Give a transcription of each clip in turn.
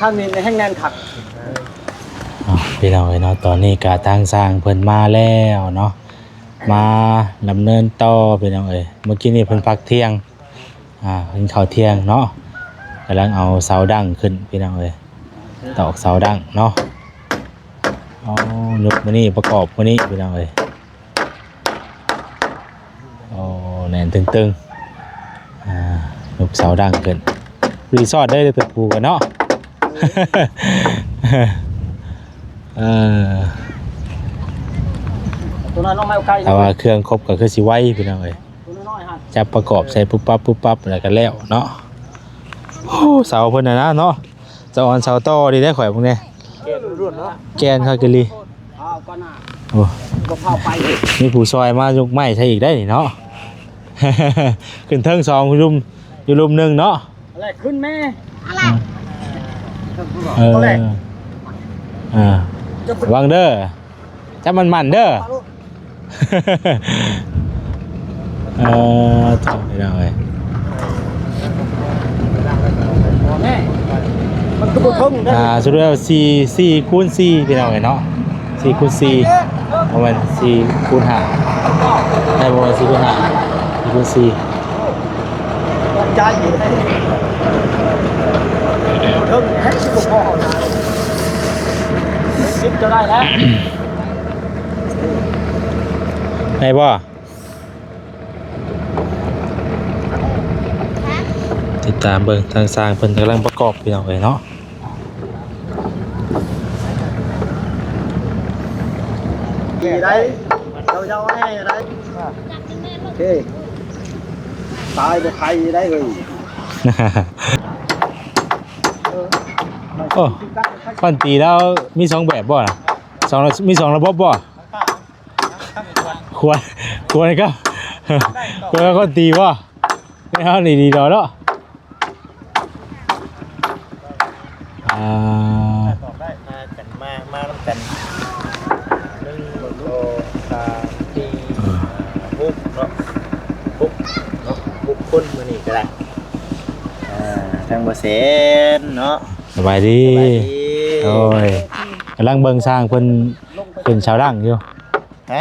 ຂ້າງນີ້ແຮງແໜ້ນຄັກ. ອ້າວ ພີ່ນ້ອງເອີຍເນາະ ຕອນນີ້ກະທາງຊ່າງເພິ່ນມາແລ້ວເນາະ ມາດຳເນີນຕໍ່ ພີ່ນ້ອງເອີຍ. ເມື່ອກີ້ນີ້ເພິ່ນພັກທ່ຽງ ອ່າ ກິນເຂົ້າທ່ຽງເນາະ ກຳລັງເອົາເສົາດັ້ງຂຶ້ນ ພີ່ນ້ອງເອີຍ ຕອກເສົາດັ້ງເນາະ. ໂອ້ ຍົກມື້ນີ້ ປະກອບມື້ນີ້ ພີ່ນ້ອງເອີຍ. ໂອ້ ແໜ້ນຕຶງໆ ອ່າ ຍົກເສົາດັ້ງຂຶ້ນ ຣີສອດເດ້ ຕະປູກັນເນາະ. ເອີ ຕົວນ້ອຍນ້ອງແມວໄກ່ ຖ້າວ່າເຄື່ອງຄົບກໍຄືຊິໄວ ພີ່ນ້ອງເອີຍ. ຕົວນ້ອຍໆຫັ້ນ ຈັບປະກອບໃສ່ປຸບປັບປຸບປັບ ແລ້ວກໍແລ້ວເນາະ. ໂອ້ ເສົາເພິ່ນນະນະເນາະ ສະອອນເສົາຕໍ່ດີເດ້ ຂ້ອຍເບິ່ງແດ່ ແກ່ນຄັກອີ່ຫຼີ. ໂອ້ ມີຜູ້ຊ່ອຍມາຍົກໄມ້ໃສ່ອີກໄດ໋ນີ້ເນາະ. ຂຶ້ນເທິງສອງລຸ່ມ ຢູ່ລຸ່ມໜຶ່ງເນາະ. ແລ້ວຂຶ້ນແມ່ ເອີ ເອີ ລະວັງເດີ ຈັບມັນໆເດີ. ເອີ ພີ່ນ້ອງເອີຍ ມັນຄືບໍ່ເຖິງເດ້. ອ່າ ສຸດແລ້ວ ສີ່ ສີ່ຄູນສີ່ ພີ່ນ້ອງເອີຍເນາະ ສີ່ຄູນສີ່ ປະມານສີ່ຄູນຫ້າ ໄດ້ ປະມານສີ່ຄູນຫ້າ ສີ່ຄູນສີ່. ໃຈຢູ່ເດ້ ເຖິງໃຫ້ຊິບໍ່ພໍເອົານະ ສິບຈະໄດ້ແລ້ວ ໄດ້ບໍ່? ຕິດຕາມເບິ່ງ ທາງຊ່າງເພິ່ນກຳລັງປະກອບ ພີ່ນ້ອງເອີຍເນາະ. ດີໄດ໋ ເຈົ້າເຈົ້າໃຫ້ໄດ໋ ໂອເຄ ຕາຍບໍ່ໄຄໄດ້ເອີຍ. ໂອ້ ຄວນຕີແລ້ວມີສອງແບບບໍ່ນະ? ສອງ ມີສອງລະບົບບໍ່? ຄວນ ຄວນກໍ ຄວນກໍຕີບໍ່? ແມ່ນເຮົານີ້ດີດອກເນາະ. ອ່າ ມາກັນ ມາ ມານຳກັນ ໜຶ່ງ ສອງ ສາມ ສີ່ ຫ້າ ຫົກເນາະ ຫົກເນາະ ຫົກຄົນມື້ນີ້ກໍໄດ້. ອ່າ ທາງບໍ່ແສນເນາະ ສະບາຍດີ ສະບາຍດີ ໂອ້ຍ ກຳລັງເບິ່ງຊ່າງເພິ່ນຂຶ້ນເສົາດັ້ງຢູ່. ຮະ?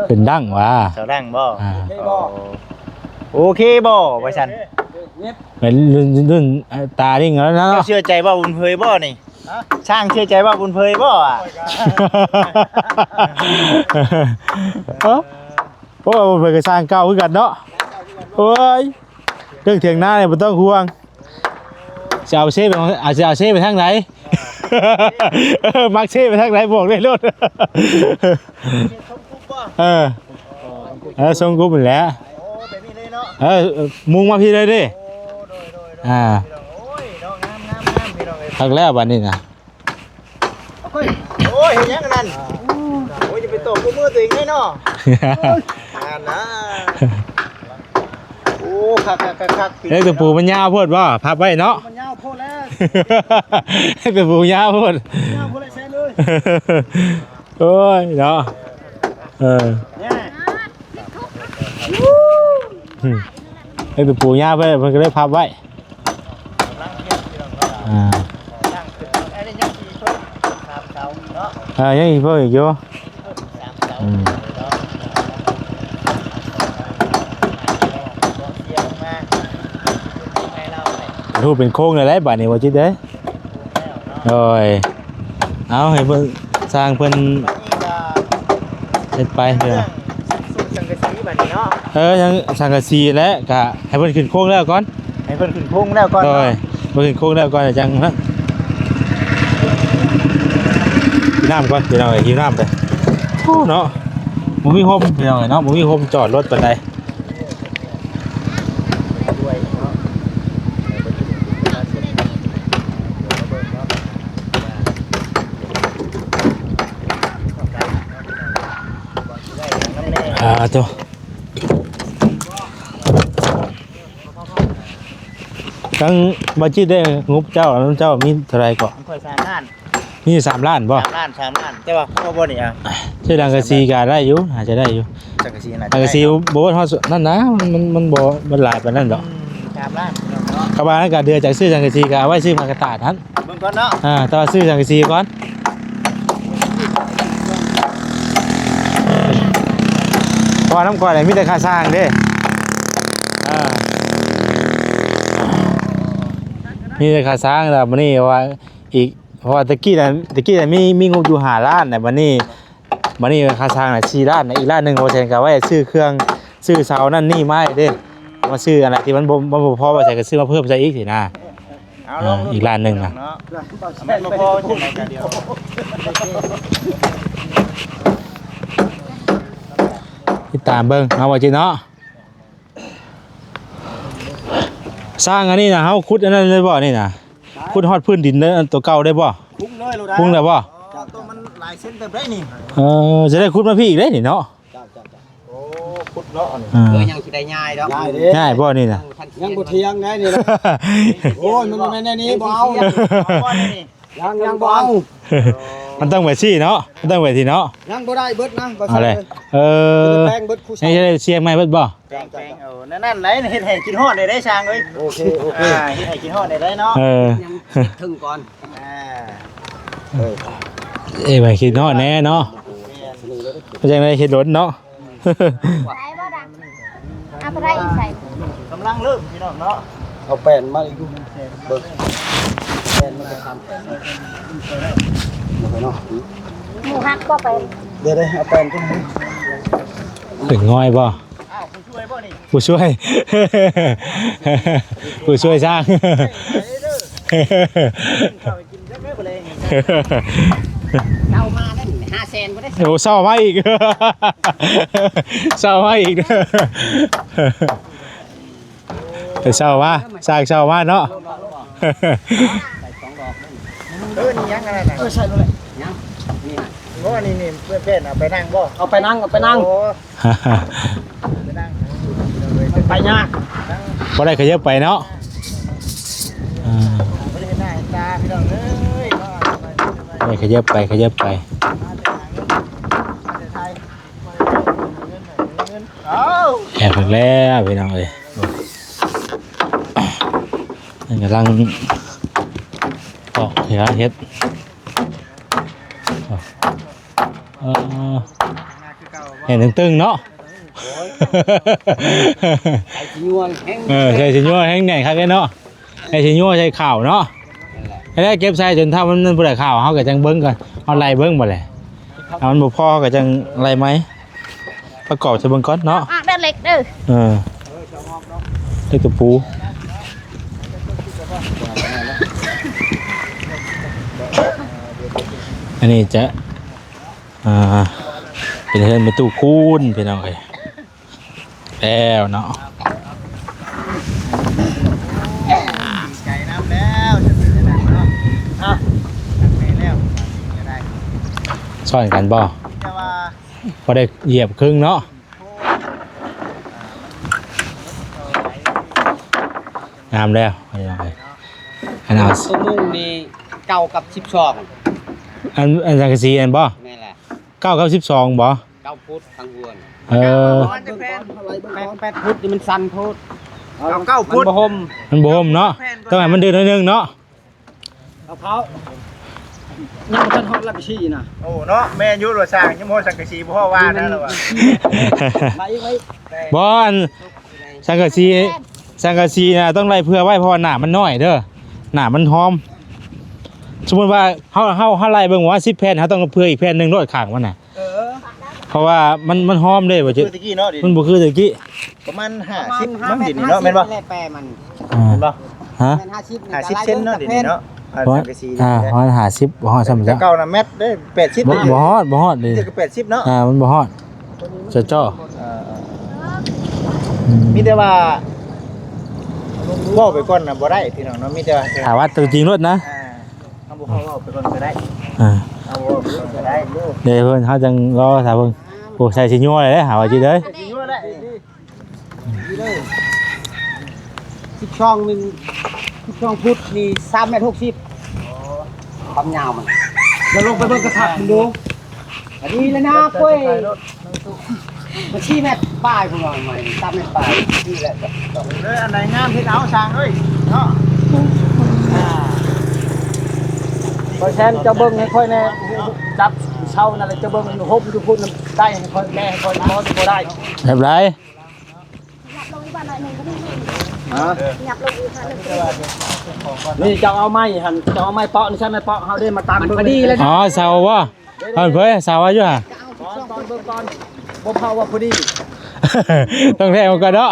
ເປັນດັ້ງຫວາ? ເສົາດັ້ງບໍ່? ອ່າ ໂອເຄບໍ່? ໂອເຄບໍ່? ວ່າຊັ້ນ ເປັນລຸ້ນ ລຸ້ນ ເອີ ຕາດິ້ງແລ້ວເນາະ. ເຈົ້າເຊື່ອໃຈເວົ້າບຸນເຜີຍບໍ່ນີ້? ຮະ? ຊ່າງເຊື່ອໃຈເວົ້າບຸນເຜີຍບໍ່ອະ? ໂອ້ ເພິ່ນກໍຊ່າງເກົ່າຄືກັນເນາະ. ໂອ້ຍ ເລື່ອງຖຽງນານີ້ບໍ່ຕ້ອງຫ່ວງ. ຈະເອົາເຊໄປ ອາດຈະເອົາເຊໄປທາງໃດ? ເອີ ມັກເຊໄປທາງໃດບອກໄດ້ໂລດ. ເອີ ເອີ ຊົງກຸບນີ້ແຫຼະ. ເອີ ມຸງມາພີ້ເລີຍເດ້. ອ່າ ຄັກແລ້ວບັດນີ້ນະ. ໂອ້ຍ ເຮັດຫຍັງອັນນັ້ນ? ໂອ້ຍ ຢ່າໄປຕອບມືຕົວເອງເດ້ເນາະ. ອັນນະ ໂອ້ ຄັກໆໆໆ ເອີ ຕົວປູມັນຍາວໂພດບໍ່? ພັບໄວ້ເນາະ ມັນຍາວໂພດແລ້ວ. ຕົວປູຍາວໂພດ ຍາວໂພດແລ້ວແຊນເອີຍ. ໂອ້ຍເນາະ ເອີ ເອີ ຕົວປູຍາວເພິ່ນ ເພິ່ນກໍເລີຍພັບໄວ້. ອ່າ ເອີ ຍັງຊິເພີ່ມອີກຢູ່. ອືມ ເປັນຮູບເປັນໂຄງແລ້ວແຫຼະບາດນີ້ ບໍ່ຈິດເອີຍ. ໂດຍ ເອົາໃຫ້ເພິ່ນ ຊ່າງເພິ່ນເຮັດໄປ. ເອີ ຍັງສັງກະສີແຫຼະ ກະໃຫ້ເພິ່ນຂຶ້ນໂຄງແລ້ວກ່ອນ. ໃຫ້ເພິ່ນຂຶ້ນໂຄງແລ້ວກ່ອນ. ໂດຍ ເພິ່ນຂຶ້ນໂຄງແລ້ວກ່ອນ ຈັ່ງນະ. ກິນນ້ຳກ່ອນພີ່ນ້ອງເອີຍ ຫິວນ້ຳເລີຍ. ໂອ້ ເນາະ ບໍ່ມີຮົ່ມພີ່ນ້ອງເອີຍເນາະ ບໍ່ມີຮົ່ມຈອດລົດປານໃດ. ອ່າ ໂຕ ທັງບາຈິດໄດ້ງົບເຈົ້າ ເຈົ້າມີເທົ່າໃດເກາະ? ຂ້ອຍສາມລ້ານ. ມີຢູ່ສາມລ້ານບໍ່? ສາມລ້ານ ສາມລ້ານ ແຕ່ວ່າພໍບໍ່ນີ້ອະ? ຊື້ສັງກະສີກໍໄດ້ຢູ່ ອາດຈະໄດ້ຢູ່. ສັງກະສີ ສັງກະສີບໍ່ເບິດຮອດນັ້ນນະ ມັນ ມັນບໍ່ ມັນຫຼາຍປານນັ້ນດອກ. ອືມ ສາມລ້ານເນາະ. ກະວ່ານັ້ນກະເດືອຈາກຊື້ສັງກະສີກະເອົາໄວ້ຊື້ຜ້າກະຕາດຫັ້ນ ເບິ່ງກ່ອນເນາະ ອ່າ ແຕ່ວ່າຊື້ສັງກະສີກ່ອນ ເພາະວ່ານຳຂ້ອຍນີ້ມີແຕ່ຄ່າສ້າງເດ້ ອ່າ ມີແຕ່ຄ່າສ້າງ ແລ້ວບາດນີ້ວ່າອີກ ເພາະວ່າແຕ່ກີ້ນະ ແຕ່ກີ້ນະມີ ມີງົບຢູ່ຫ້າລ້ານນະ ບາດນີ້ ບາດນີ້ຄ່າສ້າງນະສີ່ລ້ານນະ ອີກລ້ານໜຶ່ງ ບໍ່ແສນກະໄວ້ຊື້ເຄື່ອງ ຊື້ເສົານັ້ນນີ້ມາໃຫ້ເດ້ ມາຊື້ອັນໃດທີ່ມັນບໍ່ ມັນບໍ່ພໍ ບໍ່ແສນກະຊື້ມາເພີ່ມໃສ່ອີກຊີ້ນະ ເອົາ ອ່າ ລອງ ອີກລ້ານໜຶ່ງນະ ເນາະ ມັນບໍ່ພໍຈັ່ງໃດກະດຽວ ຕິດຕາມເບິ່ງເນາະ ວ່າຈິເນາະ ສ້າງອັນນີ້ນະ ເຮົາຂຸດອັນນັ້ນໄດ້ບໍ່ນີ້ນະ ຂຸດຮອດພື້ນດິນເດີ ອັນໂຕເກົ່າໄດ້ບໍ່? ປຸງເລີຍໂລດ ປຸງແລ້ວບໍ່? ເຈົ້າ ໂຕມັນຫຼາຍເຊັນເຕີບໄດ໋ນີ້ ເອີ ຈະໄດ້ຂຸດມາພີ້ອີກໄດ໋ນີ້ເນາະ ເຈົ້າ ເຈົ້າ ເຈົ້າ ໂອ້ ຂຸດເນາະ ອ່າ ເອີ ຍັງຊິໄດ້ຍ້າຍດອກ ຍ້າຍເດ້ ຍ້າຍບໍ່ນີ້ນະ? ຍັງບໍ່ທ່ຽງໄດ໋ນີ້ນະ ໂອ້ຍ ມັນບໍ່ແມ່ນແນວນີ້ ບໍ່ເອົາ ຍັງ ຍັງບໍ່ເອົາ ມັນຕ້ອງແບບຊີ້ເນາະ ມັນຕ້ອງແບບຊີ້ເນາະ ຍັງບໍ່ໄດ້ເບິດນະ ບໍ່ໃຊ່ເລີຍ ເອີ ແປງເບິດ ຜູ້ຊ່າງ ຍັງຈະໄດ້ສຽງໃໝ່ເບິດບໍ່? ແປງ ແປງ ເອີ ນັ້ນໆ ໄດ໋ ເຮັດໃຫ້ຄິດຮອດໄດ້ ໄດ້ຊ່າງເອີຍ ໂອເຄ ໂອເຄ ອ່າ ເຮັດໃຫ້ຄິດຮອດໄດ້ເນາະ ເອີ ຍັງຄິດເຖິງກ່ອນ ອ່າ ເອີ ເອີ ໄວ້ຄິດຮອດແດ່ເນາະ ແມ່ນ ເປັນຈັ່ງໃດເຮັດດົນເນາະ ໃສ່ບໍ່ດຳ ເອົາໄປໄດ້ອີກໃສ່ ກຳລັງເລີ່ມພີ່ນ້ອງເນາະ ເອົາແປ້ນມາອີກດູ ເບິ່ງ ແປ້ນມັນຈະຄຳ ເນາະ ໝູຫັກບໍ່ໄປ ດຽວໆ ເອົາແປ້ນກ່ອນ ເປັນງ່ອຍບໍ່? ຜູ້ຊ່ວຍ ຜູ້ຊ່ວຍຊ່າງ ເຊົ່າມານັ້ນຫ້າແສນບໍ່ໄດ້ ໂອ້ ເຊົ່າມາອີກ ເຊົ່າມາອີກ ໄປເຊົ່າມາ ຊ່າງເຊົ່າມາເນາະ ເອີ ນີ້ຫຍັງອັນນັ້ນນະ ເອີ ໃສ່ໂລດແຫຼະ ຍັງ ນີ້ ໂອ້ ອັນນີ້ນີ້ ເພື່ອນເອົາໄປນັ່ງບໍ່ ເອົາໄປນັ່ງ ເອົາໄປນັ່ງ ໂອ້ ໄປຍາກ ບໍ່ໄດ້ຂະເຫຍິບໄປເນາະ ອ່າ ບໍ່ໄດ້ເຫັນໜ້າເຫັນຕາພີ່ນ້ອງເອີຍ ໄດ້ຂະເຫຍິບໄປ ຂະເຫຍິບໄປ ແອບເພິ່ນແລ້ວພີ່ນ້ອງເອີຍ ເພິ່ນກຳລັງຕອກເຫືອເຮັດ ເອີ ເຮັດຕຶງໆເນາະ ໃສ່ຊິຍົວແຮງ ເອີ ໃສ່ຊິຍົວແຮງແໜ້ຄັກເດ້ເນາະ ໃສ່ຊິຍົວໃສ່ຂ້າວເນາະ ນັ້ນແຫຼະ ແລ້ວເກັບໃສ່ຈົນຖ້າມັນ ມັນບໍ່ໄດ້ຂ້າວ ເຮົາກໍຈັ່ງເບິ່ງກ່ອນ ເຮົາໄລ່ເບິ່ງບັດແຫຼະ ຖ້າມັນບໍ່ພໍ ເຮົາກໍຈັ່ງໄລ່ໃໝ່ ປະກອບໃສ່ເບິ່ງກ່ອນເນາະ ອ່ະ ເດີເຫຼັກເດີ ເອີ ເຫຼັກຕະປູ ອັນນີ້ຈະ ອ່າ ເປັນເຮືອນແມ່ຕູ້ຄູນ ພີ່ນ້ອງເອີຍ ແລ້ວເນາະ ດີໃຈນຳແລ້ວ ເນາະ ອ່ະ ແລ້ວ ຊ້ອນກັນບໍ່? ແຕ່ວ່າ ພໍໄດ້ຢຽບເຄິ່ງເນາະ ງາມແລ້ວ ພີ່ນ້ອງເອີຍ ອັນນັ້ນ ຕົວມຸງນີ້ເກົ້າກັບສິບສອງ ອັນ ອັນສັງກະສີນັ້ນບໍ່? ແມ່ນແຫຼະ ເກົ້າກັບສິບສອງບໍ່? ເກົ້າຟຸດທາງຫົວ ເອີ ແປດ ແປດຟຸດນີ້ມັນສັ້ນໂພດ ເອົາເກົ້າ ມັນບໍ່ຫົ່ມ ມັນບໍ່ຫົ່ມເນາະ ຕ້ອງໃຫ້ມັນເດີນໜ້ອຍໜຶ່ງເນາະ ເອົາເຂົ້າ ຍັງບໍ່ທັນຮອດຫຼັກສີ່ນະ ໂອ້ເນາະ ແມ່ນຢູ່ ລະສ້າງຍັງບໍ່ຮອດສັງກະສີ ບໍ່ຮອດວ່ານະລະວ່າ ມາອີກ ມາອີກ ບໍ່ ອັນ ສັງກະສີ ສັງກະສີນະຕ້ອງໄດ້ເຜື່ອໄວ້ ເພາະວ່າໜ້າມັນນ້ອຍເດີ ໜ້າມັນຫອມ ສົມມຸດວ່າເຮົາ ເຮົາ ເຮົາໄລ່ເບິ່ງວ່າສິບແຜ່ນ ເຮົາຕ້ອງເຜື່ອອີກແຜ່ນໜຶ່ງໂລດຂ້າງມັນນະ ເອີ ເພາະວ່າມັນ ມັນຫອມເດ້ ບໍ່ຈິ ມັນບໍ່ຄືແຕ່ກີ້ ປະມານຫ້າສິບ ປະມານຫ້າສິບ ມັນຢູ່ນີ້ເນາະ ແມ່ນບໍ່? ແປມັນ ອ່າ ແມ່ນບໍ່? ຮະ? ຫ້າສິບ ຫ້າສິບເຊັນເນາະ ດຽວນີ້ເນາະ ອ່າ ສັງກະສີ ອ່າ ປະມານຫ້າສິບ ບໍ່ຮອດຊ້ຳ ເຈົ້າເກົ່ານະແມັດເດ້ ແປດສິບ ບໍ່ ບໍ່ຮອດ ບໍ່ຮອດເດ້ ແປດສິບເນາະ ອ່າ ມັນບໍ່ຮອດ ເຈາະ ເອີ ເອີ ອືມ ມີແຕ່ວ່າເວົ້າໄປກ່ອນນະ ບໍ່ໄດ້ພີ່ນ້ອງເນາະ ມີແຕ່ວ່າ ຖ້າວ່າຕົວຈິງໂລດນະ ອ່າ ເຮົາບໍ່ເວົ້າໄປກ່ອນກໍໄດ້ ອ່າ ເຮົາເວົ້າໄປກ່ອນກໍໄດ້ ດຽວເພິ່ນ ເຮົາຈັ່ງລໍຖ້າເບິ່ງ ໂອ້ ໃສ່ຊິຍົວເລີຍເດ້ ຫາວ່າຈິເດີ ຊິຍົວແຫຼະ ນີ້ເດີ ສິບສອງມິນ ສິບສອງຟຸດນີ້ ສາມແມັດຫົກສິບ ຄວາມຍາວມັນ ດຽວລົງໄປເບິ່ງກະທັດມັນດູ ອັນນີ້ລະນະ ໂອ້ຍ ມັນສີ່ແມັດປາຍພຸ້ນວ່າ ສາມແມັດປາຍ ນີ້ແຫຼະ ເອີ ອັນໃດງາມເຮັດເອົາຊ່າງເອີຍ ເນາະ ອ່າ ບໍ່ແຊນ ເຈົ້າເບິ່ງໃຫ້ຂ້ອຍແດ່ ຈັບເຊົານັ້ນແຫຼະ ເຈົ້າເບິ່ງຢູ່ຮົ່ມຢູ່ພຸ້ນນະ ໄດ້ໃຫ້ຂ້ອຍແກ່ໃຫ້ຂ້ອຍບໍ່ ບໍ່ໄດ້ ແບບໃດ? ຮະ? ນີ້ເຈົ້າເອົາໄມ້ຫັ້ນ ເຈົ້າເອົາໄມ້ເປາະນີ້ ໃຊ້ໄມ້ເປາະເຮົາເດ້ມາຕັ້ງ ມັນພໍດີແລ້ວ ອໍ ເຊົາບໍ່? ເອົາເຜີຍ ເຊົາຢູ່ຫະ? ຕອນເບິ່ງກ່ອນ ບໍ່ເຜົາວ່າພໍດີ ຕ້ອງແທກມັນກ່ອນເນາະ.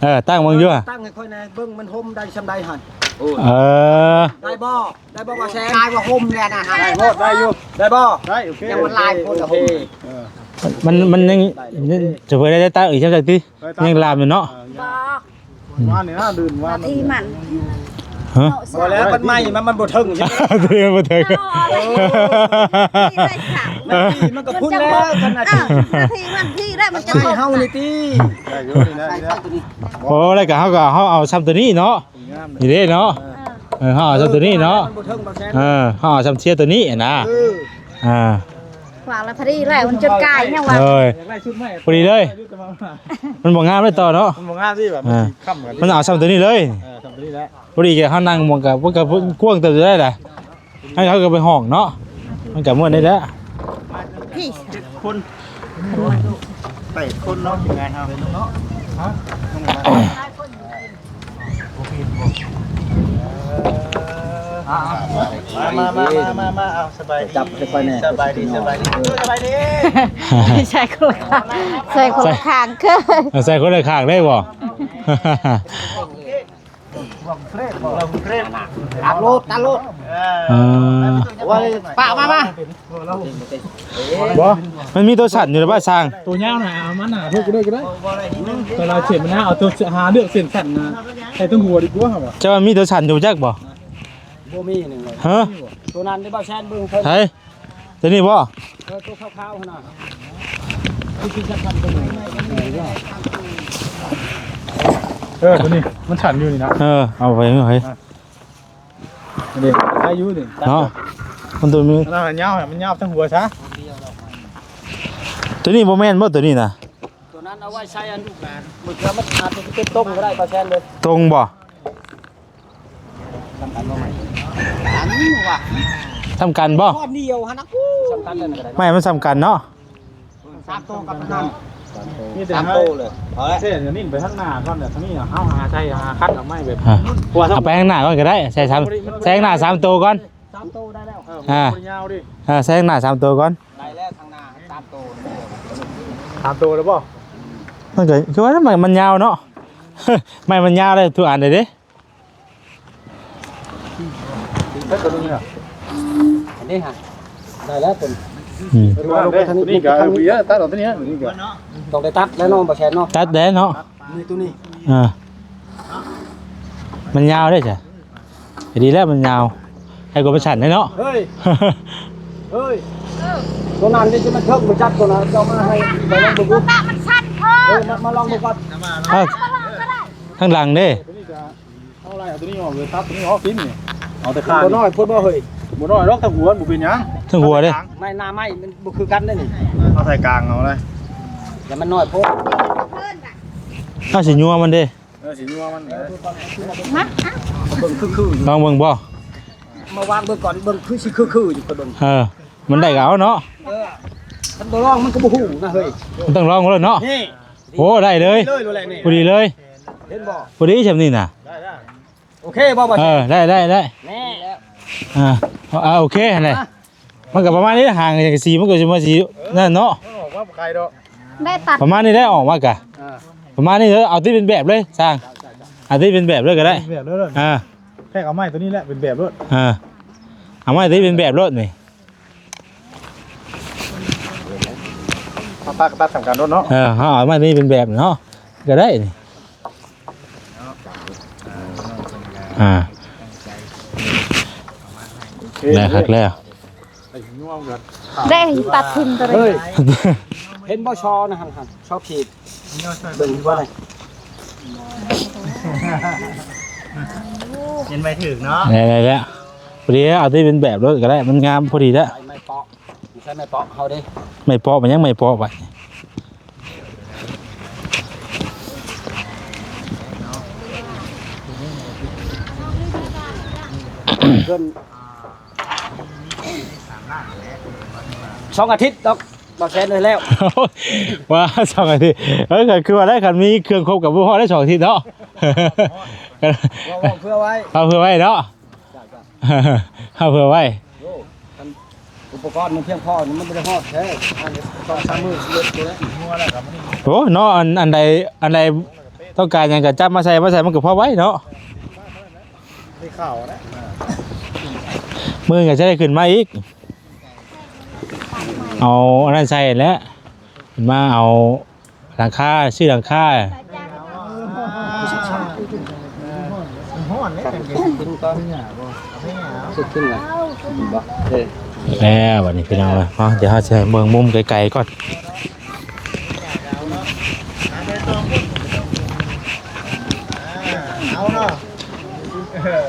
ເອີ ຕັ້ງເບິ່ງຢູ່ ຕັ້ງໃຫ້ຂ້ອຍແດ່ ເບິ່ງມັນຮົ່ມໄດ້ຊ່ຳໃດຫັ້ນ. ເອີ ໄດ້ບໍ່? ໄດ້ບໍ່ ບໍ່ແຊນ? ກາຍວ່າຮົ່ມແລ້ວນະ ໄດ້ໂພດ ໄດ້ຢູ່ ໄດ້ບໍ່? ໄດ້ ໂອເຄ ຍັງມັນຫຼາຍໂພດ ໂອເຄ ເອີ ມັນ ມັນຍັງ ຈະເຜີຍໄດ້ຕັ້ງອີກຈັ່ງໃດຕິ ຍັງລາມຢູ່ເນາະ. ບໍ່ ວານນີ້ນະ ດື່ມວານ ທີ່ມັນ ຮະ? ເອົາຊະ ບໍ່ແລ້ວ ມັນໃໝ່ ມັນ ມັນບໍ່ເຖິງ ທີ່ມັນບໍ່ເຖິງ ເອີ ທີ່ໄດ້ສາມ ມັນ ມັນກໍພຸ້ນແລ້ວ ຄັນນະ ເອີ ທີ່ມັນທີ່ໄດ້ ມັນຈະ ໃຫ້ເຮົານີ້ຕິ ໄດ້ຢູ່ນີ້ນະ ໂອ້ ແລ້ວກໍເຮົາກໍເຮົາເອົາຊ່ຳໂຕນີ້ເນາະ ນີ້ເດ້ເນາະ ເອີ ເຮົາເອົາຊ່ຳໂຕນີ້ເນາະ ເອີ ເຮົາເອົາຊ່ຳເຊຍໂຕນີ້ນະ ເອີ ອ່າ ວາງແລ້ວພໍດີແລ້ວ ມັນຈົນກາຍຍັງວ່າ ເອີ ພໍດີເລີຍ ມັນບໍ່ງາມເລີຍຕໍ່ເນາະ ມັນບໍ່ງາມຕິ ແບບມັນຊິຄ້ຳກັນ ມັນເອົາຊ່ຳໂຕນີ້ເລີຍ ເອີ ຊ່ຳໂຕນີ້ແຫຼະ ພໍດີແກເຮົານັ່ງມ່ວນກັບ ມັນກໍກວ້າງເຕີບຢູ່ໄດ້ລະ ໃຫ້ເຂົາກໍໄປຫ້ອງເນາະ ມັນກໍມ່ວນໄດ້ແລ້ວ ພີ່ ເຈັດຄົນ ແປດຄົນເນາະ ທີມງານເຮົາເນາະ ຮະ ມາ ມາ ມາ ມາ ເອົາ ສະບາຍດີ ຈັບໃຫ້ຂ້ອຍແດ່ ສະບາຍດີ ສະບາຍດີ ສະບາຍດີ ໃສ່ຄົນລະຂ້າງ ໃສ່ຄົນລະຂ້າງ ເອີ ໃສ່ຄົນລະຂ້າງໄດ້ບໍ່? ຕັດໂລດ ຕັດໂລດ ເອີ ໂອ້ຍ ປະມາ ມາ ບໍ່ ມັນມີໂຕສັ້ນຢູ່ລະບາດຊ່າງ ໂຕຍາວນະ ເອົາມັນນະ ເລືອກໄດ້ກໍໄດ້ ແຕ່ລາວເສັ້ນມັນນະ ເອົາໂຕ ຫາເລືອກເສັ້ນສັ້ນນະ ໃສ່ຕົງຫົວດີກວ່າ ເຈົ້າວ່າມີໂຕສັ້ນຢູ່ຈັກບໍ່? ບໍ່ມີໜຶ່ງເລີຍ ຮະ ໂຕນັ້ນໄດ້ບໍ່ແຊນເບິ່ງເພິ່ນ ໃສ? ຕົວນີ້ບໍ່? ເອີ ຕົວຂາວໆຫັ້ນນະ ທີ່ ທີ່ສັດພັນຕົວນີ້ ເອີ ຕົວນີ້ມັນສັ້ນຢູ່ນີ້ນະ ເອີ ເອົາໄປເອົາໄປ ອ່ະ ນີ້ໄດ້ຢູ່ນີ້ເນາະ ມັນຕົວນີ້ ອັນນັ້ນຍາວ ມັນຍາວທັງຫົວຊະ ຕົວນີ້ບໍ່ແມ່ນບໍ່ຕົວນີ້ນະ ຕົວນັ້ນເອົາໄວ້ໃສ່ອັນ ບາງເທື່ອມັນອາດຈະເປັນຕົງກໍໄດ້ ປາແຊນເດີ ຕົງບໍ່? ສ່ຳກັນບໍ່? ສ່ຳກັນບໍ່? ກ້ອນດຽວຫັ້ນນະ ສ່ຳກັນເລີຍນະ ໄມ້ມັນສ່ຳກັນເນາະ ສາມໂຕກັບນັ້ນ ມີແຕ່ ສາມໂຕເລີຍ ເອົາລະ ເສັ້ນນີ້ໄປທາງໜ້າກ່ອນ ແບບນີ້ເຮົາຫາໃສ່ ຫາຄັດເອົາໄມ້ແບບ ອ່າ ເອົາໄປທາງໜ້າກ່ອນກໍໄດ້ ໃສ່ສາມ ໃສ່ທາງໜ້າສາມໂຕກ່ອນ ສາມໂຕໄດ້ແລ້ວ ອ່າ ບໍ່ໄດ້ຍາວເດ້ ອ່າ ໃສ່ທາງໜ້າສາມໂຕກ່ອນ ໄດ້ແລ້ວ ທາງໜ້າສາມໂຕ ສາມໂຕແລ້ວບໍ່? ມັນກໍຄືວ່າໄມ້ມັນຍາວເນາະ ໄມ້ມັນຍາວໄດ້ທຸກອັນເລີຍເດ້ ອັນນີ້ຫະ ໄດ້ແລ້ວຕົວນີ້ ອືມ ເອີ ເອົາລົງໄປທາງນີ້ ນີ້ກໍ ເອີ ທາງນີ້ ເອົາຕົວນີ້ ນີ້ກໍ ຕ້ອງໄດ້ຕັດແລ້ວເນາະ ບໍ່ແຊນເນາະ ຕັດແລ້ວເນາະ ນີ້ຕົວນີ້ ອ່າ ມັນຍາວເດ້ຈ້ະ ດີແລ້ວມັນຍາວ ໃຫ້ກວ່າມັນສັ້ນເດ້ເນາະ ເຮີ້ຍ ເຮີ້ຍ ຕົວນັ້ນນີ້ຊິມາເຖິງບໍ່ຈັກຕົວນັ້ນ ເຈົ້າມາໃຫ້ໄປລອງເບິ່ງດູ ຕົວນັ້ນມັນສັ້ນພໍ ເອີ ມາ ມາລອງເບິ່ງກ່ອນ ເອີ ມາລອງກໍໄດ້ ທາງຫຼັງເດ້ ເອົາໄລ່ເອົາຕົວນີ້ອອກເລີຍ ຕັດຕົວນີ້ອອກຕິ ນີ້ ເອົາແຕ່ຄາງ ບໍ່ນ້ອຍໂພດບໍ່ເຮີ້ຍ ບໍ່ນ້ອຍດອກ ທາງຫົວບໍ່ເປັນຫຍັງ ທາງຫົວເດ້ ໄມ້ໜ້າໄມ້ມັນບໍ່ຄືກັນເດ້ນີ້ ເອົາໃສ່ກາງເອົາເລີຍ ຢ່າມັນນ້ອຍໂພດ ເຮົາຊິຍົວມັນເດ້ ເອີ ຊິຍົວມັນ ມາ ເບິ່ງຄືໆຢູ່ ລອງເບິ່ງບໍ່ ມາວາງເບິ່ງກ່ອນ ເບິ່ງຄືຊິຄືໆຢູ່ ຂ້ອຍເບິ່ງ ເອີ ມັນໄດ້ກໍເອົາເນາະ ເອີ ຄັນບໍ່ລອງມັນກໍບໍ່ຮູ້ນະເຮີ້ຍ ມັນຕ້ອງລອງໂລດເນາະ ນີ້ ໂອ້ ໄດ້ເລີຍ ເລີຍໂລດແຫຼະນີ້ ພໍດີເລີຍ ເຫັນບໍ່ ພໍດີຊ່ຳນີ້ນະ ໄດ້ ໄດ້ ໂອເຄບໍ່ ບໍ່ ເອີ ໄດ້ ໄດ້ ໄດ້ ນີ້ ອ່າ ອ່າ ໂອເຄຫັ້ນແຫຼະ ມັນກໍປະມານນີ້ ຫາງຈັງຊີ້ ມັນກໍຊິມາຊິນັ້ນເນາະ ມັນອອກມາບໍ່ໄກດອກ ໄດ້ຕັດ ປະມານນີ້ໄດ້ອອກມາກະ ອ່າ ປະມານນີ້ເດີ ເອົາຕິເປັນແບບເລີຍຊ່າງ ເອົາຕິເປັນແບບເລີຍກໍໄດ້ ເປັນແບບເລີຍ ອ່າ ແທກເອົາໄມ້ຕົວນີ້ແຫຼະເປັນແບບໂລດ ອ່າ ເອົາໄມ້ຕິເປັນແບບໂລດນີ້ ເອົາປາກະຕັດສຳຄັນໂລດເນາະ ເອີ ເຮົາເອົາໄມ້ນີ້ເປັນແບບເນາະ ກໍໄດ້ນີ້ ອ່າ ໂອເຄ ໄດ້ຄັກແລ້ວ ໄດ້ຕັດຖິ້ມຕົວນີ້ ເຮີ້ຍ ເຫັນບໍ່ຊໍນະຫັ້ນ ຊອບຂີດ ເບິ່ງຢູ່ບໍ່ໄດ້ ເຫັນໄວ້ຖືກເນາະ ໄດ້ ໄດ້ແລ້ວ ພໍດີ ເອົາທີ່ເປັນແບບໂລດກໍໄດ້ ມັນງາມພໍດີແລ້ວ ໃຊ້ໄມ້ເປາະ ໃຊ້ໄມ້ເປາະເຮົາເດ້ ໄມ້ເປາະ ມັນຍັງໄມ້ເປາະໄປ. ເດືອນ ສອງອາທິດດອກ ບໍ່ແຊນເລີຍແລ້ວ ວ່າສອງອາທິດ ເອີ ກໍຄືວ່າໄດ້ ຄັນມີເຄື່ອງຄົບກໍບໍ່ພໍໄດ້ສອງອາທິດເນາະ ເວົ້າ ເວົ້າເພື່ອໄວ້ ເອົາເພື່ອໄວ້ເນາະ ເອົາເພື່ອໄວ້ ໂອ້ ຄັນອຸປະກອນມັນພຽງພໍນີ້ ມັນບໍ່ໄດ້ຮອດແທ້ ອັນນີ້ສອງສາມມື້ຊິເຮັດຢູ່ແລ້ວ ໂອ້ ເນາະ ອັນ ອັນໃດ ອັນໃດຕ້ອງການຫຍັງກໍຈັບມາໃສ່ ມາໃສ່ ມັນກໍພໍໄວ້ເນາະ ໄດ້ຂ່າວນະ ມື້ອື່ນກໍຈະໄດ້ຂຶ້ນມາອີກ ເອົາອັນນັ້ນໃສ່ແຫຼະ ມາເອົາ ຫຼັງຄາ ຊື້ຫຼັງຄາ ມັນຮ້ອນເດ້ ເປັນຫຍັງບໍ່ ເປັນຫຍັງບໍ່ ເອີ ແລ້ວບັດນີ້ພີ່ນ້ອງເອີຍເນາະ ດຽວເຮົາຊິໃຫ້ເບິ່ງມຸມໄກໆກ່ອນ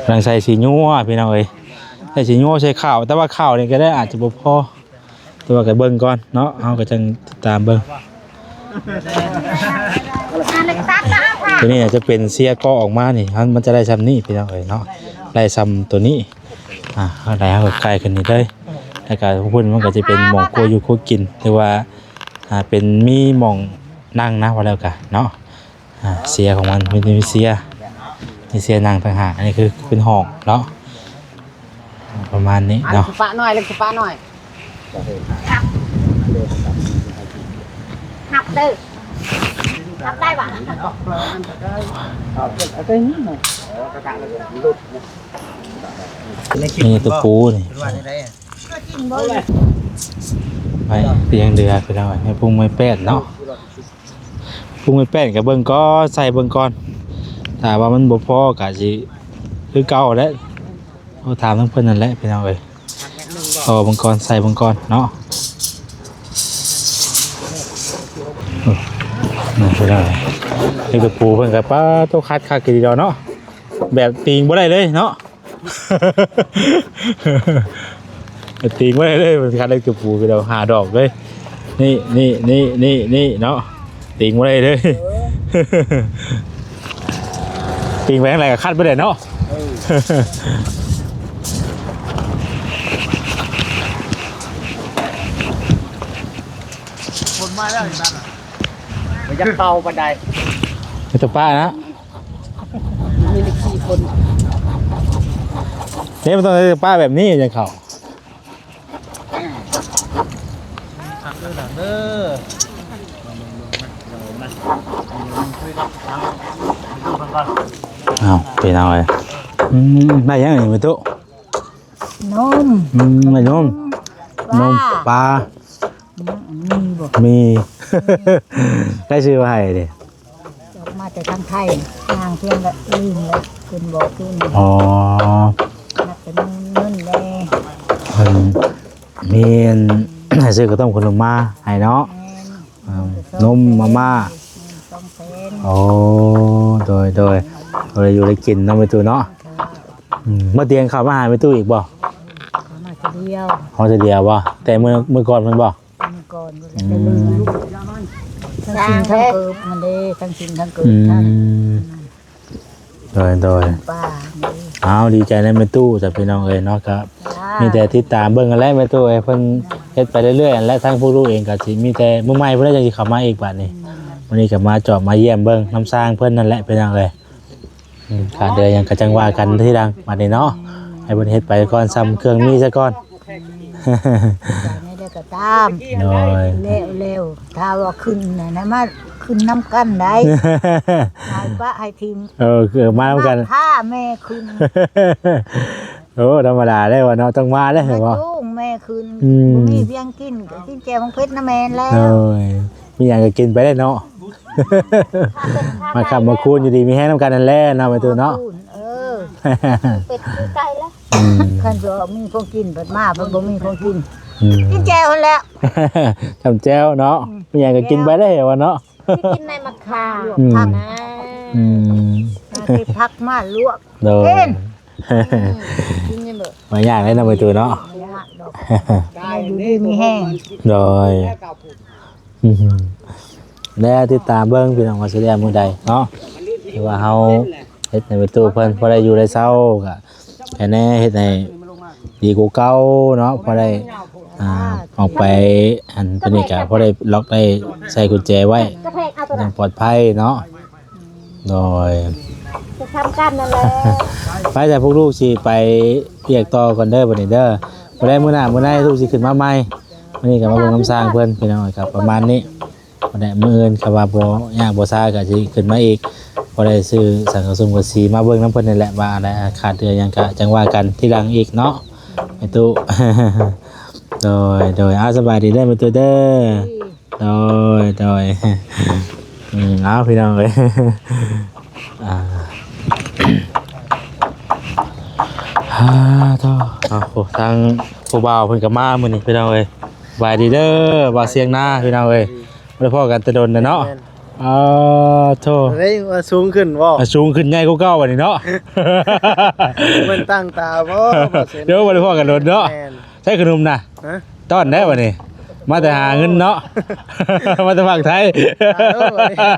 ກຳລັງໃສ່ສີຍົວພີ່ນ້ອງເອີຍ ໃສ່ສີຍົວ ໃສ່ຂາວ ແຕ່ວ່າຂາວນີ້ກໍໄດ້ ອາດຈະບໍ່ພໍ ແຕ່ວ່າກໍເບິ່ງກ່ອນເນາະ ເຮົາກໍຈັ່ງຕິດຕາມເບິ່ງ ຕົວນີ້ຈະເປັນເຊຍກໍອອກມານີ້ ມັນຈະໄດ້ຊ່ຳນີ້ພີ່ນ້ອງເອີຍເນາະ ໄດ້ຊ່ຳຕົວນີ້ ອ່າ ເຮົາໄດ້ ເຮົາກໍກາຍຂຶ້ນນີ້ເລີຍ ແລ້ວກໍພຸ້ນມັນກໍຈະເປັນໝ່ອງຄົວຢູ່ຄົວກິນ ຫຼືວ່າ ອ່າ ເປັນມີໝ່ອງນັ່ງນະ ວ່າແລ້ວກະເນາະ ອ່າ ເຊຍຂອງມັນ ມີ ມີເຊຍ ມີເຊຍນັ່ງຕ່າງຫາກ ອັນນີ້ຄືເປັນຫ້ອງເນາະ ປະມານນີ້ເນາະ ປະໜ້ອຍ ເລັກປະໜ້ອຍ ຮັບເດີ ຮັບໄດ້ຫວາ ມີຕະປູນີ້ ໄປ ໄປຍັງເດືອ ໄປເອົາ ໃຫ້ປຸງໄມ້ແປ້ນເນາະ ປຸງໄມ້ແປ້ນກໍເບິ່ງກ່ອນ ໃສ່ເບິ່ງກ່ອນ ຖ້າວ່າມັນບໍ່ພໍກໍຊິຄືເກົ່າແຫຼະ ໂອ້ ຖາມທາງເພິ່ນນັ້ນແຫຼະພີ່ນ້ອງເອີຍ ຕໍ່ເບິ່ງກ່ອນ ໃສ່ເບິ່ງກ່ອນເນາະ ເອີ ນັ້ນພີ່ນ້ອງ ເຮັດຕະປູເພິ່ນກໍ ປາໂຕ ຄັດຄັກອີ່ຫຼີດອກເນາະ ແບບຕີງບໍ່ໄດ້ເລີຍເນາະ ຕີງບໍ່ໄດ້ເລີຍ ເພິ່ນຄັດເຮັດຕະປູຄືດອກ ຫ້າດອກເລີຍ ນີ້ ນີ້ ນີ້ ນີ້ ນີ້ເນາະ ຕີງບໍ່ໄດ້ເລີຍ ເອີ ຕີງໄປທາງໃດກໍຄັດບໍ່ໄດ້ເນາະ ເອີ ຄົນມາແລ້ວນີ້ນະ ບໍ່ຢາກເປົ່າປານໃດ ມີແຕ່ປ້ານະ ມີແຕ່ສີ່ຄົນ ເດ້ ມັນຕ້ອງໄດ້ປ້າແບບນີ້ຈັ່ງເຂົ້າ ເດີ ເອົາ ເປັນເອົາເລີຍ ອືມ ໄດ້ຫຍັງນີ້ແມ່ຕູ້? ນົມ ອືມ ໄດ້ນົມ ນົມ ປາ ປາ ມີບໍ່? ມີ ໃຜຊື້ມາໃຫ້ນີ້? ອອກມາແຕ່ທາງໄທ ນາງພຽງລະລືມແລ້ວ ເພິ່ນບອກຢູ່ນີ້ ອໍ ນັບແຕ່ເງິນແດ່ ເພິ່ນມີອັນ ໃຫ້ຊື້ເຂົ້າຕົ້ມເຂົ້າໜົມມາໃຫ້ເນາະ ແມ່ນ ເອີ ນົມມາມ່າ ສອງແສນ ໂອ້ ໂດຍ ໂດຍ ບໍ່ໄດ້ຢູ່ໄດ້ກິນເນາະແມ່ຕູ້ເນາະ ເຈົ້າ ອືມ ມື້ຕຽງເຂົ້າມາຫາແມ່ຕູ້ອີກບໍ່? ເຂົ້າມາເທື່ອດຽວ ເຂົ້າມາເທື່ອດຽວບໍ່? ແຕ່ມື້ ມື້ກ່ອນເພິ່ນບໍ່? ມື້ກ່ອນ ອືມ ທັງສິ້ນທັງເກີບຫັ້ນເດ້ ທັງສິ້ນທັງເກີບ ອືມ ທັງ ໂດຍ ໂດຍ ເອົາ ດີໃຈນຳແມ່ຕູ້ຈ້ະພີ່ນ້ອງເອີຍເນາະ ກໍ ຈ້າ ມີແຕ່ຕິດຕາມເບິ່ງຫັ້ນແຫຼະແມ່ຕູ້ເອີຍ ເພິ່ນເຮັດໄປເລື້ອຍໆຫັ້ນແຫຼະ ທາງພວກລູກເອງກໍຊິມີແຕ່ມື້ໃໝ່ພຸ້ນແຫຼະ ຈັ່ງຊິເຂົ້າມາອີກບາດນີ້ ອືມ ມື້ນີ້ກໍມາຈອບມາຢ້ຽມເບິ່ງນຳຊ່າງເພິ່ນນັ້ນແຫຼະພີ່ນ້ອງເອີຍ ອືມ ຂາດເຫຼືອຫຍັງກໍຈັ່ງວ່າກັນທີຫຼັງບາດນີ້ເນາະ ໃຫ້ເພິ່ນເຮັດໄປກ່ອນ ຊ່ຳເຄື່ອງມີຊະກ່ອນ ອືມ ແນວໃດກໍຕາມ ໂດຍ ແລ້ວ ແລ້ວ ຖ້າວ່າຂຶ້ນນະ ໃຫ້ມາຂຶ້ນນຳກັນໄດ໋ ໃຫ້ປະໃຫ້ຖິ້ມ ເອີ ຄືມານຳກັນ ພາແມ່ຂຶ້ນ ໂອ້ ທຳມະດາເດ້ວ່າເນາະ ຕ້ອງມາເດ້ ແມ່ນບໍ່? ຈູງແມ່ຂຶ້ນ ອືມ ບໍ່ມີຫຍັງກິນ ກໍກິນແຈ່ວບັກເຜັດນຳແມ່ແລ້ວ ໂດຍ ມີຫຍັງກໍກິນໄປເດ້ເນາະ ມາຄ້ຳມາຄູນ ຢູ່ດີມີແຮງນຳກັນນັ້ນແຫຼະເນາະ ແມ່ຕູ້ເນາະ ເອີ ເປັດຄືໄກ່ລະ ອືມ ຄັນບໍ່ມີຂອງກິນ ບັດມາ ບັດບໍ່ມີຂອງກິນ ອືມ ກິນແຈ່ວຫັ້ນແຫຼະ ຈ້ຳແຈ່ວເນາະ ອືມ ມີຫຍັງກໍກິນໄປເດ້ວ່າເນາະ ກິນໃນໝາກຂ່າ ອືມ ຜັກ ອືມ ຫາເກັບຜັກມາລວກ ໂດຍ ກິນ ອືມ ກິນຢູ່ເບີດ ບໍ່ຍາກເດ້ເນາະ ແມ່ຕູ້ເນາະ ບໍ່ຍາກດອກ ຢູ່ດີມີແຮງ ໂດຍ ອືມ ແລ້ວຕິດຕາມເບິ່ງພີ່ນ້ອງວ່າຊິໄດ້ມື້ໃດເນາະ ທີ່ວ່າເຮົາເຮັດໃຫ້ແມ່ຕູ້ເພິ່ນພໍໄດ້ຢູ່ໄດ້ເຊົາ ກໍ ແຄ່ແນ່ເຮັດໃຫ້ດີກວ່າເກົ່າເນາະ ພໍໄດ້ ອ່າ ອອກໄປຫັ້ນ ໂຕນີ້ກະພໍໄດ້ລັອກໄດ້ໃສ່ກຸນແຈໄວ້ ຍັງປອດໄພເນາະ. ໂດຍ ໄປຊຳກັນນັ້ນແຫຼະ ໄປ ແຕ່ພວກລູກຊິໄປວຽກຕໍ່ກ່ອນເດີ ບັດນີ້ເດີ ບໍ່ໄດ້ ມື້ໜ້າມື້ໃນລູກຊິຂຶ້ນມາໃໝ່. ມື້ນີ້ກໍມາເບິ່ງນຳຊ່າງເພິ່ນ ພີ່ນ້ອງເອີຍ ກໍປະມານນີ້ ແລະ ມື້ອື່ນ ຄັນວ່າບໍ່ຍາກບໍ່ຊາກໍຊິຂຶ້ນມາອີກ ພໍໄດ້ຊື້ສັງກະສີ ມາເບິ່ງນຳເພິ່ນນີ້ແຫຼະ ວ່າອັນໃດຂາດເຫຼືອຫຍັງກໍຈັ່ງວ່າກັນທີຫຼັງອີກເນາະ ແມ່ຕູ້. ໂດຍ ໂດຍ ເອົາ ສະບາຍດີເດີ ແມ່ຕູ້ເດີ. ໂດຍ ໂດຍ ອືມ ເອົາ ພີ່ນ້ອງເອີຍ ອ່າ ອ່າ ໂທ້ ເອົາ ໂອ້ ທາງຜູ້ບ່າວເພິ່ນກໍມາມື້ນີ້ ພີ່ນ້ອງເອີຍ. ສະບາຍດີເດີ ບ່າວຊຽງນາ ພີ່ນ້ອງເອີຍ ບໍ່ໄດ້ພໍ້ກັນແຕ່ດົນແລ້ວເນາະ. ແມ່ນ ເອີ ໂທ້ ເອີຍ ວ່າສູງຂຶ້ນບໍ່? ອ່າ ສູງຂຶ້ນ ໃຫຍ່ກວ່າເກົ່າບັດນີ້ເນາະ. ແມ່ນຕັ້ງຕາບໍ່? ບໍ່ເຊັ່ນ ດຽວບໍ່ໄດ້ພໍ້ກັນດົນເນາະ. ແມ່ນ ໃຊ້ຂະໜົມນະ ຮະ? ຕ້ອນແດ່ບັດນີ້ ມາແຕ່ຫາເງິນເນາະ ມາແຕ່ຝັ່ງໄທ. ເອີ ບັດນີ້ຫາ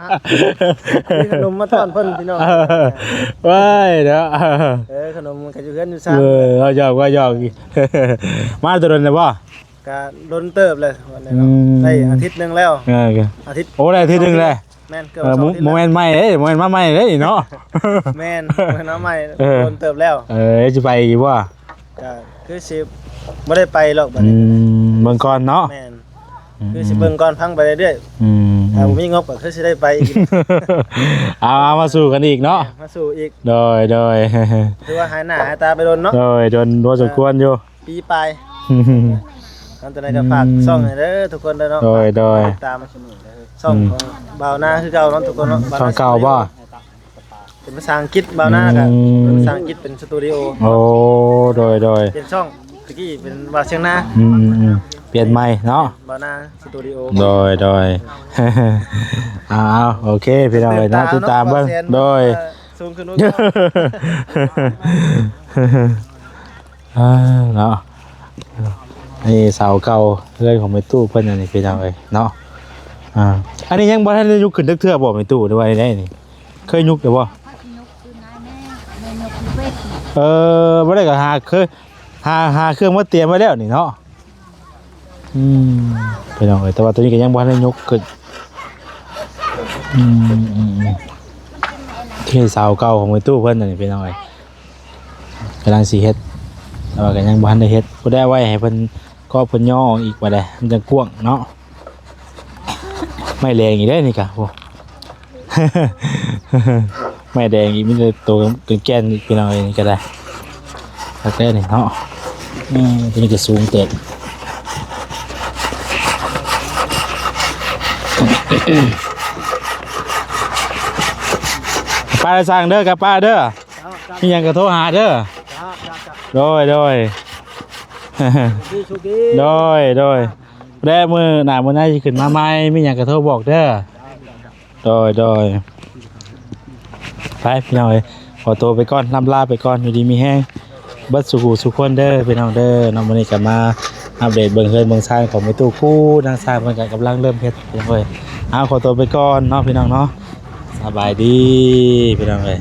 ມີຂະໜົມມາຕ້ອນເພິ່ນ ພີ່ນ້ອງ. ເອີ ວ້າຍເນາະ ເອີ ຂະໜົມມັນກໍຢູ່ເຮືອນຢູ່ຊານ. ເອີ ເວົ້າຫຍອກ ເວົ້າຫຍອກ ມາແຕ່ດົນແລ້ວບໍ່? ກະດົນເຕີບແລ້ວ ອືມ ໄດ້ອາທິດໜຶ່ງແລ້ວ. ເອີ ອາທິດ ໂອ້ ໄດ້ອາທິດໜຶ່ງແລ້ວ. ແມ່ນ ເກືອບ ເອີ ສອງອາທິດ ບໍ່ແມ່ນໃໝ່ເດ້ ບໍ່ແມ່ນມາໃໝ່ເດ້ເນາະ. ແມ່ນ ບໍ່ແມ່ນມາໃໝ່ ເອີ ໂດນເຕີບແລ້ວ. ເອີ ຊິໄປອີກບໍ່? ກະຄືຊິບໍ່ໄດ້ໄປຫຼອກບັດນີ້. ອືມ ເບິ່ງກ່ອນເນາະ. ແມ່ນ ອືມ ຄືຊິເບິ່ງກ່ອນ ຟັງໄປເລື້ອຍໆ. ອືມ ຖ້າບໍ່ມີງົບກໍຄືຊິໄດ້ໄປອີກ. ເອົາ ເອົາ ມາສູ້ກັນອີກເນາະ. ມາສູ້ອີກ. ໂດຍ ໂດຍ ຖືວ່າຫາຍໜ້າຫາຍຕາໄປດົນເນາະ. ໂດຍ ດົນພໍສົມຄວນຢູ່. ປີປາຍ ອັນຕົວໃດກໍຝາກ ອືມ ຊ່ອງໃຫ້ເດີທຸກຄົນເດີເນາະ. ໂດຍ ໂດຍ ຕາມຊ່ອງ ອືມ ຂອງບ່າວນາຄືເກົ່າເນາະ ທຸກຄົນເນາະ. ຊ່ອງເກົ່າບໍ່? ເປັນພາສາອັງກິດ ບ່າວນາກໍ ອືມ ເປັນພາສາອັງກິດ ເປັນສະຕູດິໂອ. ໂອ້ ໂດຍ ໂດຍ ປ່ຽນຊ່ອງ ຕະກີ້ເປັນບ່າວຊຽງນາ. ອືມ ອືມ ອືມ ປ່ຽນໃໝ່ເນາະ ບ່າວນາສະຕູດິໂອ. ໂດຍ ໂດຍ ເອົາ ເອົາ ໂອເຄ ພີ່ນ້ອງເອີຍເນາະ ຕິດຕາມເນາະ ຕິດຕາມເບິ່ງ ເວົ້າແຊນ ໂດຍ ສູງຂຶ້ນ ເອີ ເນາະ ນີ້ເສົາເກົ່າເຮືອນຂອງແມ່ຕູ້ເພິ່ນ ອັນນີ້ພີ່ນ້ອງເອີຍເນາະ. ອ່າ ອັນນີ້ຍັງບໍ່ທັນໄດ້ຍົກຂຶ້ນຈັກເທື່ອບໍ່ແມ່ຕູ້ ຫຼືວ່າໃດນີ້? ເຄີຍຍົກແລ້ວບໍ່? ເອີ ບໍ່ໄດ້ກໍຫາເຄີຍ ຫາ ຫາເຄື່ອງມາຕຽມໄວ້ແລ້ວນີ້ເນາະ. ອືມ ພີ່ນ້ອງເອີຍ ແຕ່ວ່າໂຕນີ້ກໍຍັງບໍ່ທັນໄດ້ຍົກຂຶ້ນ. ອືມ ອືມ ອືມ ທີ່ເສົາເກົ່າຂອງແມ່ຕູ້ເພິ່ນ ອັນນີ້ພີ່ນ້ອງເອີຍ ກຳລັງຊິເຮັດ ແຕ່ວ່າກໍຍັງບໍ່ທັນໄດ້ເຮັດ ບໍ່ໄດ້ເອົາໄວ້ໃຫ້ເພິ່ນ ກໍເພິ່ນຍໍອອກອີກວ່າໄດ້ ມັນຈັ່ງກວ້າງເນາະ. ໄມ້ແດງອີກເດ້ນີ້ກະ ໂອ້ ໄມ້ແດງອີກ ມີແຕ່ໂຕແກ່ນໆ ອີກ ພີ່ນ້ອງເອີຍ ນີ້ກໍໄດ້ ຄັກແທ້ນີ້ເນາະ. ອືມ ຕົວນີ້ກໍສູງເຕີບ ໄປລະຊ່າງເດີ ກັບປ້າເດີ ມີຫຍັງກໍໂທຫາເດີ. ໂດຍ ໂດຍ ໂດຍ ໂດຍ ແລະ ມື້ໜ້າມື້ໃນຊິຂຶ້ນມາໃໝ່ ມີຫຍັງກໍໂທບອກເດີ. ໂດຍ ໂດຍ ໄປ ພີ່ນ້ອງເອີຍ ຂໍຕົວໄປກ່ອນ ລ່ຳລາໄປກ່ອນ ຢູ່ດີມີແຮງເບິດສູ່ຜູ້ສູ່ຄົນເດີ ພີ່ນ້ອງເດີເນາະ. ມື້ນີ້ກໍມາອັບເດດເບິ່ງເຮືອນເບິ່ງຊານຂອງແມ່ຕູ້ຄູ່ນາງຊາຍ ເພິ່ນກໍກຳລັງເລີ່ມເຮັດ ພີ່ນ້ອງເອີຍ. ເອົາ ຂໍຕົວໄປກ່ອນເນາະ ພີ່ນ້ອງເນາະ ສະບາຍດີ ພີ່ນ້ອງເອີຍ.